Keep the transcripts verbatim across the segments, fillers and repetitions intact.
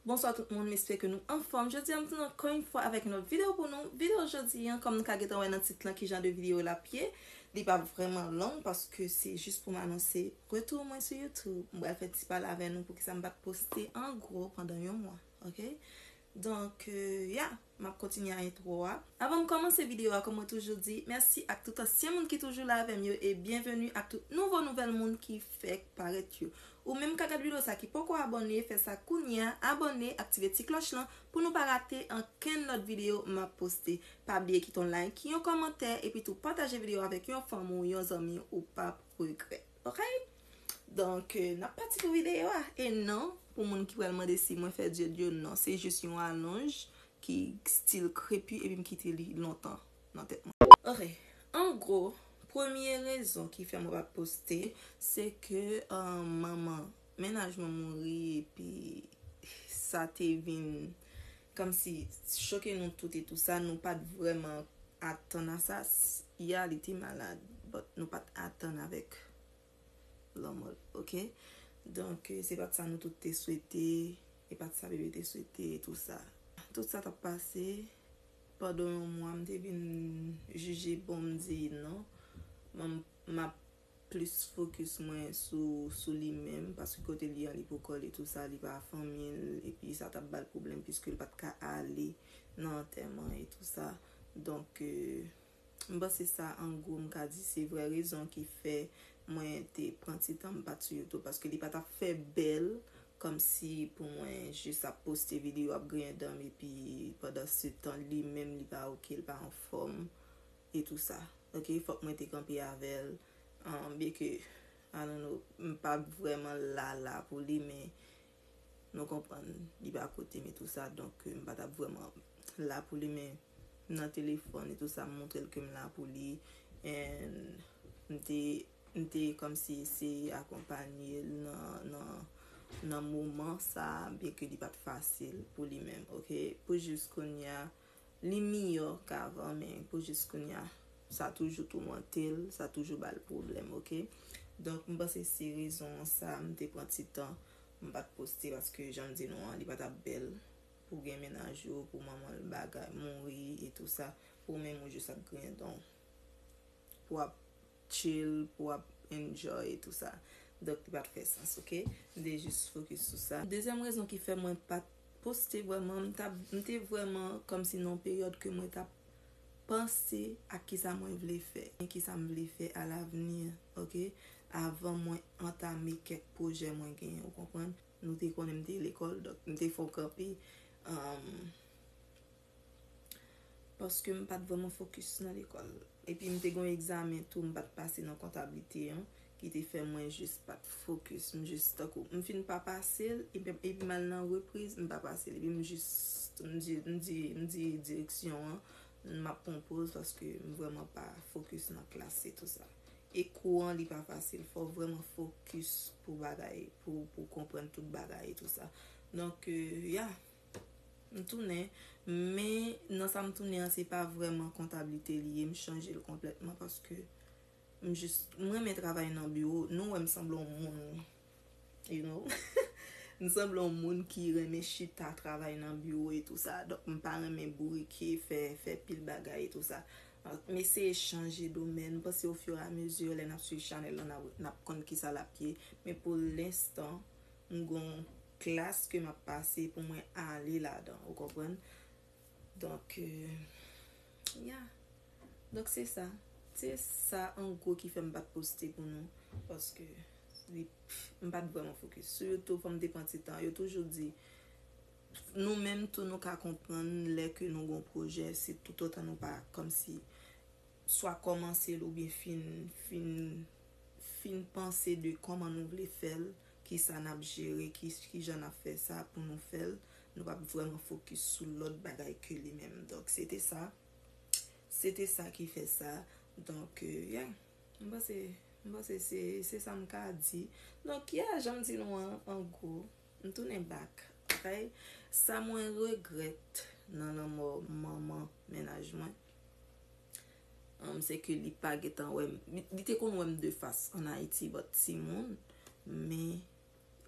Bonswa tout moun, m espere ke nou anfòm. Jodi a, m tounen ankò yon fwa avèk yon lòt videyo pou nou. Videyo jodi a, kòm nou ka gentan wè nan tit lan ki jan de videyo l ap ye, li pa vrèman long paske se jis pou m anonse retou mwen sou YouTube. M pral fè ti pale avè nou poukisa m pa t poste an gwo pandan yon mwa, oke? Donk, euh, ya, m ap kontinye a entwo a. Avan m kòmanse videyo a, kòm mwen toujou di, mèsi ak tout ansyen moun ki toujou la avè m yo e byenveni ak tout nouvo nouvèl moun ki fèk parèt yo. Ou menm ka gad videyo sa ki poko abòne, fè sa kounye a, abòne, aktive ti klòch lan pou nou pa rate ankenn lòt videyo m ap poste. Pa bliye kite yon like, yon kòmantè, epi tou pataje videyo avèk yon fanmi w, yon zanmi, ou p ap regrèt. Oke? Donk, euh, n ap pati pou videyo a. E non, pou moun ki pral mande si mwen fè dye dye, non, se jis yon alonj ki stil krepi epi m kite li lontan nan tèt mwen. Oke, an gwo, premye rezon ki fè mwen pa t poste, se ke, euh, manman mennaj mwen mouri epi sa te vin kòmsi choke nou tout e tou sa, nou pa t vrèman atann a sa. S- Ya, li te malad, but nou pa t atann avèk lanmò l, oke? Donk, euh, se pa t sa nou tout te swete, e pa t sa bebe te swete e tou sa. Tout sa t ap pase, pandan yon mwa, m te vin jije, bon, m di non. M, m ap plis fokis mwen sou, sou li menm, paske kote li an, li poko li tou sa, li pa fanmi l, epi sa t ap ba l pwoblèm, piske l pa t ka ale nan antèman e tou sa. Donk, euh, m panse sa, an gwo, m ka di se vrè rezon ki fè mwen te pran ti tan m pa t sou YouTube, paske li pa t ap fè bèl, kòmsi pou mwen jis ap poste videyo, ap griyen dan m, epi pandan se tan, li menm, li pa oke, li pa anfòm, e tou sa. Oke, fòk mwen te kanpe avè l. Um, byenke, I don't know, m pa vrèman la la pou li, men nou konprann, li pa kote m e tou sa, donk, euh, m pa t ap vrèman la pou li, men nan telefòn e tou sa, m montre l ke m la pou li, and m te, m te kòmsi eseye akonpanye l nan, nan, nan moman sa, byenke li pa t fasil pou li menm, oke? Pou jis kounye a, li miyò k avan, men pou jis kounye a, sa toujou toumante l, sa toujou ba l pwoblèm, oke? Donk, m panse se rezon an sa, m te pran ti tan, m pa t poste, paske jan m di nou an, li pa t ap bèl pou gen mennaj ou, pou manman l bagay, mouri e tou sa, pou menm ou jis ap griyen dan w, pou w ap chill, pou w ap enjoy e tou sa. Donk, li pa t fè sans, oke? M te jis fokis sou sa. Dezyèm rezon ki fè mwen pa t poste vrèman, m t ap, m te vrèman kòmsi nan yon peryòd ke mwen t ap panse ak kisa mwen vle fè, kisa m vle fè alavni, oke? Avan mwen antame kèk pwojè mwen genyen, ou konprann? Nou te konnen m te lekòl, donk m te fè w kanpe, um, paske m pa t vrèman fokis nan lekòl. Epi m te gen yon egzamen tou, m pa t pase nan kontablite an, ki te fè mwen jis pa t fokis. M jis tankou, m fin pa pase l, epi, epi m al nan repriz, m pa pase l. Epi m jis, m di, m di, m di direksyon an, m ap pran poz paske m vrèman pa fokis nan klas e tou sa. E kou an, li pa fasil. Fò w vrèman fokis pou bagay, pou, pou konprann tout bagay e tou sa. Donk, euh, ya, m tounen. Men, nan sa m tounen an, se pa vrèman kontablite li ye. M chanje l konplètman paske m jis, m renmen travay nan biwo. Nou wè m sanble yon moun, you know? M sanble yon moun ki renmen chita, travay nan biwo e tou sa. Donk, m pa renmen bourike, fè, fè pil bagay e tou sa. M eseye chanje domèn, m panse au fur et à mesure, lè n ap swiv chanèl lan, n ap, n ap konn kisa l ap ye. Men pou lenstan, m gon klas ke m ap pase pou mwen ale ladan, ou konprann? Donk, euh, ya. Donk, se sa. Se sa, an gwo, ki fè m pa t poste pou nou. Paske li, m pa t vrèman fokis. Sou YouTube, fò m te pran ti tan. Yo toujou di, nou menm tou, nou ka konprann lè ke nou gon pwojè, se toutotan nou pa kòmsi swa kòmanse l oubyen fin, fin, fin panse de kòman nou vle fè l, kisa n ap jere, ki, kijan n ap fè sa pou nou fè l. Nou p ap vrèman fokis sou lòt bagay ke li menm. Donk, se te sa. Se te sa ki fè sa. Donk, euh, yeah. M panse, m panse se, se sa m ka di. Donk, yeah, jan m di nou an, an gwo, m tounen back, oke? Sa mwen regrèt nan lanmò manman mennaj mwen, um, se ke li pa gentan wè m. Li, li te konn wè m de fas ann Ayiti, but timoun, men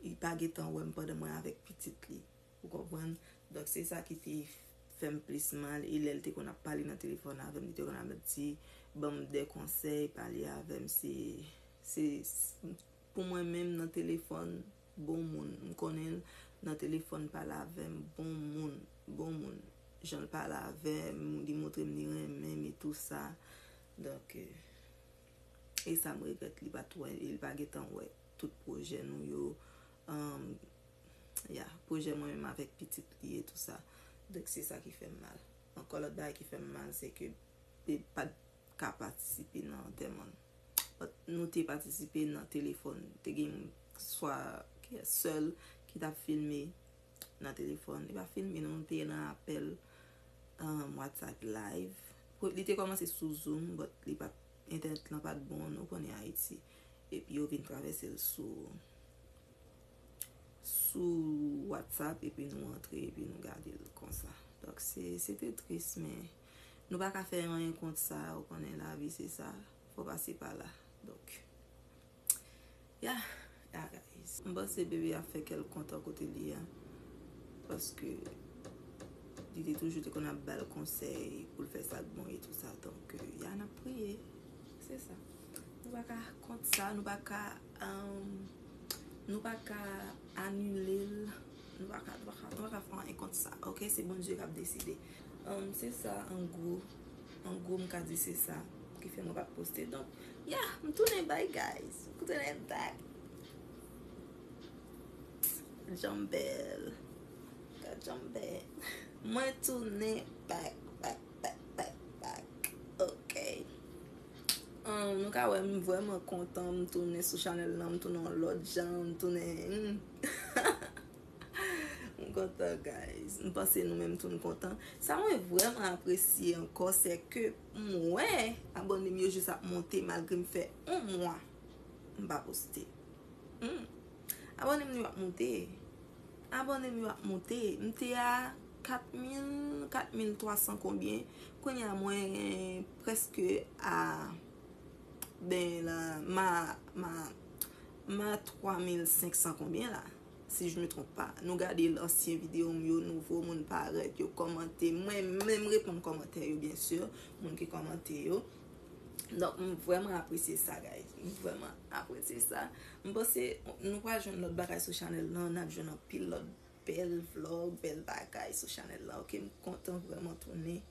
li pa gentan wè m pandan mwen avèk pitit li. Ou konprann? Se sa ki te fè m plis mal, e lè l te konn ap pale nan telefòn avè m, li te konn ap di, ban m de konsèy, pale avè m, se, se, pou mwen menm nan telefòn, bon moun, m konnen l nan telefòn, pale avè m, bon moun, bon moun, jan l pale avè m, li montre m li renmen m e tou sa. Donk, e sa m regrèt, li pa t wè, li pa gentan wè tout pwojè nou yo. Ya, pwojè mwen menm avèk pitit li e tou sa. Donk se sa ki fè m mal. Ankò lòt bagay ki fè m mal se ke li pa t ka patisipe nan antèman l. But nou te patisipe nan telefòn. Te gen swa sè l ki t ap filme nan telefòn. Li pa filme non, nou te nan apèl, um, WhatsApp live. Li te kòmanse sou Zoom, but li pa t, entènèt lan pa t bon, nou konnen Ayiti. Epi yo vin travèse l sou sou WhatsApp, epi nou antre, epi nou gade l konsa. Donk, se, se te tris, men nou pa ka fè anyen kont sa, ou konnen lavi se sa, fò pase pa la. Donk, ya, ya, guys. M panse bebe a fè kè l kontan kote li a, paske li te toujou te konn ap ba l konsèy pou l fè sa k bon e tou sa. Donk, ya, n ap priye. Se sa. Nou pa ka kont sa, nou pa ka, um, nou pa ka anile l, nou pa ka, nou pa ka, nou pa ka fè anyen kont sa, ok? Se Bondye k ap deside. Um, se sa, an gwo, an gwo, m ka di se sa ki fè mwen pa t poste. Donk, ya, m tounen back, guys. M tounen back. Jambèl. Gad jambèl. Mwen tounen back, back, back, back, back. Ok. Um, nou ka wè m vrèman kontan, m tounen sou chanèl lan, m tounen yon lòt jan, m tounen, hmm. M kontan, guys. M panse nou menm tou n kontan. Sa mwen vrèman apresye ankò, se ke m wè abòne m yo jis ap monte malgre m fè yon mwa m pa poste. Hmm. Abòne m yo ap monte. Abòne m yo ap monte. M te a kat mil, kat mil twa san konbyen. Kounye a mwen prèske a, ben la, ma, ma, ma twa mil senk san konbyen la. Si je me trompe pas. Nou gade ansyen videyo m yo, nouvo moun parèt, yo kòmante. Mwen menm reponn kòmantè yo, byen si, moun ki kòmante yo. Donk, m vrèman apresye sa, guys. M vrèman apresye sa. M panse nou pral jwenn lòt bagay sou chanèl lan, n ap jwenn anpil lòt bèl vlog, bèl bagay sou chanèl lan, ok? M kontan vrèman tounen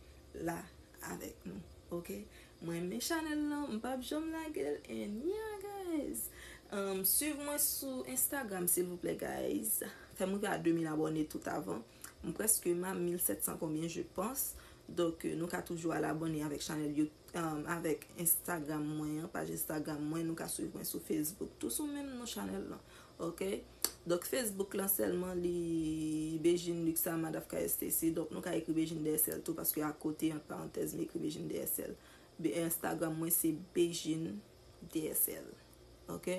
la avèk nou, ok? Mwen renmen chanèl lan, m p ap janm lage l, and yeah, guys. Um, swiv mwen sou Instagram, silvouplè, guys. Fè m rive a de mil abòne tout avan. M prèske, m a mil sèt san konbyen, je pense. Donk, euh, nou ka toujou al abòne avèk chanèl YouTube, um, avèk Instagram mwen an, paj Instagram mwen, nou ka swiv mwen sou Facebook tou sou menm non chanèl lan. Ok? Donk, Facebook lan sèlman, li Bejine Luxama Dafka S T C. Donk, nou ka ekri Bejine D S L tou, paske akote, ant parantèz, m ekri Bejine D S L. Be-, Instagram mwen, se Bejine D S L. Ok?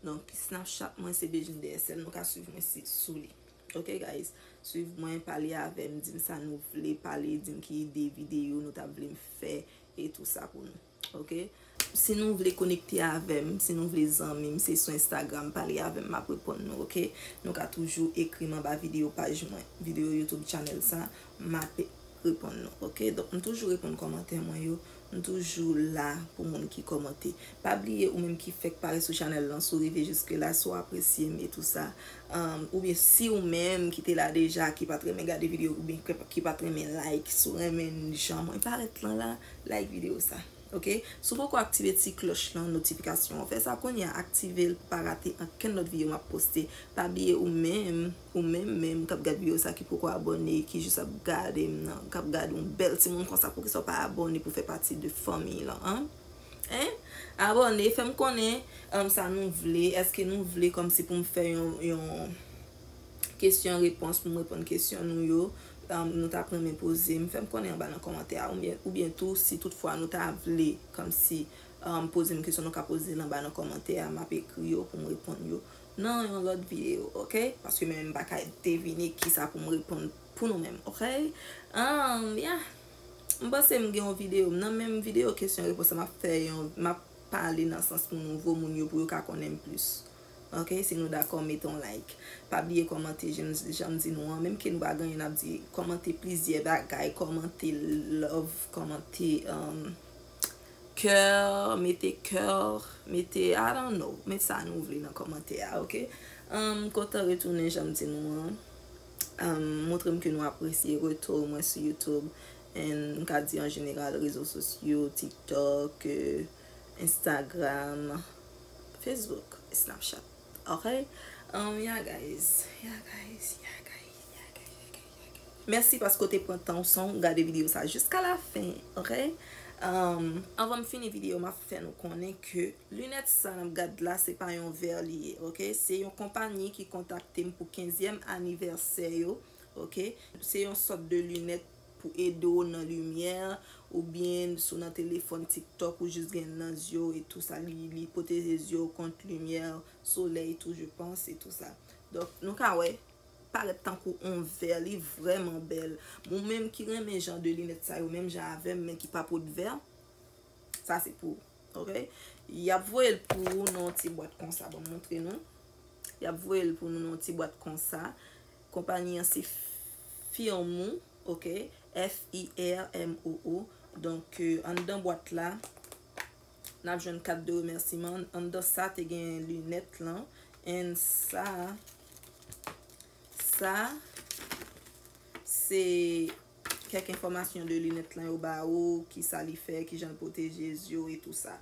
Donk, Snapchat mwen, se Bejine D S L. Nou ka swiv mwen si, sou li. Ok, guys? Swiv mwen, pale avè m, di m sa nou vle pale, di m ki ide videyo nou ta vle m fè, e tou sa pou nou. Ok? Si nou vle konekte avè m, si nou vle zanmi m, se sou Instagram, pale avè m, m ap reponn nou, ok? Nou ka toujou ekri m anba videyo paj mwen, videyo YouTube channel sa, m ap reponn nou, ok? Donk, m toujou reponn kòmantè mwen yo, m toujou la pou moun ki kòmante. Pa bliye ou menm ki fèk parèt sou chanèl lan, si w rive jiske la, si w apresye m e tou sa, um, oubyen si ou menm ki te la deja, ki pa t renmen gade videyo, oubyen ki pa t renmen like, si w renmen jan mwen parèt lan la, like videyo sa. Ok? Si w poko aktive ti klòch lan, notifikasyon an, fè sa kounye a, aktive l pou pa rate ankenn lòt videyo m ap poste. Pa bliye ou menm, ou menm menm k ap gad videyo sa ki poko abòne, ki jis ap gade m nan, k ap gade yon bèl timoun konsa, poukisa w pa abòne pou fè pati de fanmi lan, an? Hein? Abòne, fè m konnen, um, sa nou vle, èske nou vle kòmsi pou m fè yon, yon kesyon repons, pou m reponn kesyon nou yo, um, nou t ap renmen poze m, fè m konnen anba nan kòmantè a, oubyen, oubyen tou, si toutfwa nou ta vle, kòmsi, um, poze m kesyon, nou ka poze l anba nan kòmantè a, m ap ekri yo pou m reponn yo nan yon lòt videyo, ok? Paske mwen menm m pa ka devine kisa pou m reponn pou nou menm, ok? Um, yeah. M panse m gen yon videyo, nan menm videyo kesyon repons la, m ap fè yon, m ap pale nan sans pou nouvo moun yo, pou yo ka konnen m plis. Ok, si nou dakò, mete yon like. Pa bliye kòmante, jan m di nou an. Menm ke nou pa gen anyen n ap di, kòmante plizyè bagay, kòmante love, kòmante um, kè, mete kè, mete, I don't know, mete sa nou vle nan kòmantè a, ok? Um, kontan retounen, jan m di nou an. Um, montre m ke nou apresye retou mwen sou YouTube. And m ka di an jeneral, rezo sosyo, TikTok, euh, Instagram, Facebook, Snapchat. Ok? Um, yeah, guys. Yeah, guys. Yeah, guys. Yeah, guys. Yeah, guys. Yeah, guys. Mèsi paske w te pran tan w san w gade videyo sa jiska la fen. Ok? Um, anvan m fini videyo, m ap fè nou konnen ke linèt sa n ap gad la, se pa yon vè li ye. Ok? Se yon konpayi ki kontakte m pou kenzyèm anivèsè yo. Ok? Se yon sòt de linèt pou ede w nan limyè, oubyen si w nan telefòn, TikTok, ou jis gen nan zye w e tou sa, li, li pwoteje zye w kont limyè solèy tou, je pense, e tou sa. Donk, nou ka wè, parèt tankou on vè, li vrèman bèl. Ou menm ki renmen jan de linèt sa yo, menm jan avè m, men ki pa pot vè, sa se pou ou, ok? Y ap voye l pou ou nan yon ti bwat konsa, ban m montre nou. Y ap voye l pou nou nan yon ti bwat konsa. Konpayi an se Firmoo, ok? F I R M O O. Donk, euh, anndan bwat la, n ap jwenn kat de remèsiman. Anndan sa te gen linèt lan. And sa, sa, se kèk enfòmasyon de linèt lan yo ba ou, ki sa li fè, ki jan l pwoteje zye w e tou sa.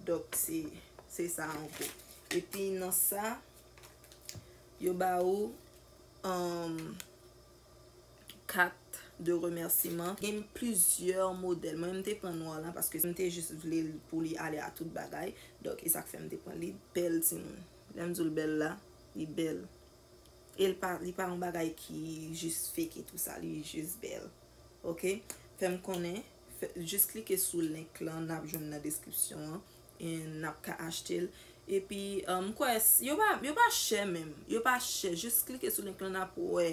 Donk, se, se sa an gwo. Epi nan sa, yo ba ou, um, kat de remèsiman. Gen plizyè modèl. Mwen, m te pran nwa lan paske m te jis vle l pou li ale a tout bagay. Donk, e sa k fè m te pran li. Bèl timoun. Lè m di w l bèl la, li bèl. E l pa, li pa yon bagay ki jis fake e tou sa. Li jis bèl. Ok? Fè m konnen. Fè, jis klike sou link lan, n ap jwenn nan deskripsyon an. E n ap ka achte l. Epi, um, m kwè, s- yo pa, yo pa chè menm. Yo pa chè. Jis klike sou link lan, n ap wè,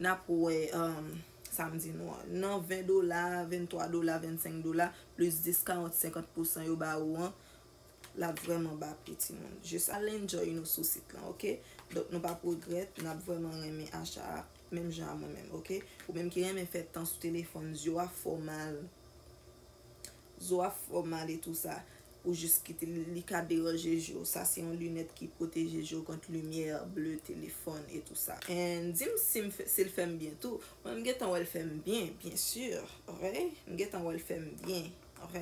n ap wè, um, sa m di nou an. Nan ven dola, venntwa dola, vennsenk dola, plis dis, karant, senkant pousan yo ba ou an, l ap vrèman ba pri timoun. Jis al enjoy nou sou sit lan, ok? Donk, nou p ap regrèt, n ap vrèman renmen acha a, menm jan a mwen menm, ok? Ou menm ki renmen fè tan sou telefòn, zye w ap fè w mal. Zo ap fè w mal e tou sa. Ou jis kite li, li ka deranje je w. Sa se yon linèt ki pwoteje je w kont limyè ble telefòn e tou sa. And di m si m fè, si l fè m byen tou. Mwen, m gentan wè l fè m byen, byen si. Ok? M gentan wè l fè m byen. Ok?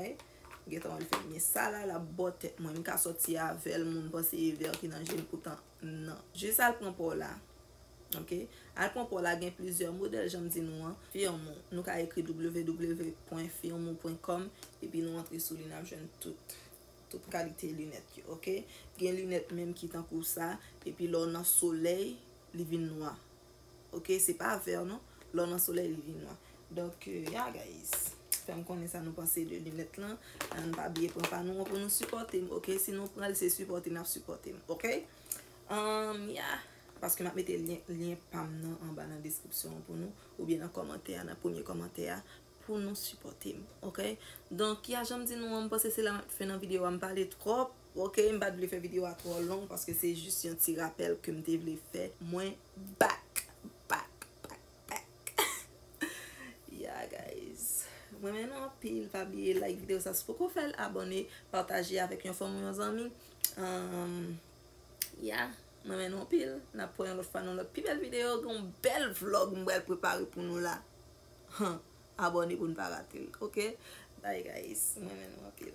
M gentan wè l fè m byen. Sa la, l ap bò tèt mwen. M ka sòti avè l, moun panse e vè ki nan je m, poutan nan. Jis al pran pa w la. Ok? Al pran pa w la, gen plizyè modèl, jan m di nou an. Firmoo. Nou ka ekri w w w pwen firmoo pwen kòm, epi nou antre sou li, n ap jwenn tout, tout kalite linèt yo, ok? Gen linèt menm ki tankou sa, epi lè w nan solèy, li vin nwa. Ok? Se pa vè, non. Lè w nan solèy, li vin nwa. Donk, euh, yeah, guys. Fè m konnen sa nou panse de linèt lan. Ann pa bliye pran pa nou an pou nou sipòte m, ok? Si nou pran l, se sipòte n ap sipòte m, ok? Um, yeah. Paske m ap mete lyen, lyen pa m nan anba nan deskripsyon an pou nou, oubyen nan kòmantè a, nan premye kòmantè a, pou nou sipòte m, ok? Donk, ya, jan m di nou an, m panse se la m ap fen nan videyo a, m pale twòp, ok? M pa t vle fè videyo a twò long, paske se jis yon ti rapèl ke m te vle fè. Mwen back, back, back, back. Yeah, guys. Mwen renmen nou anpil, pa bliye like videyo sa, si w poko fè l, abòne, pataje avèk yon fanmi, yon zanmi. Um, yeah. Mwen renmen nou anpil. N ap wè yon lòt fwa nan lòt pi bèl videyo. Gen yon bèl vlog m pral prepare pou nou la. Huh. Abòne pou n pa rate l, ok? Bye, guys. Mwen renmen nou anpil.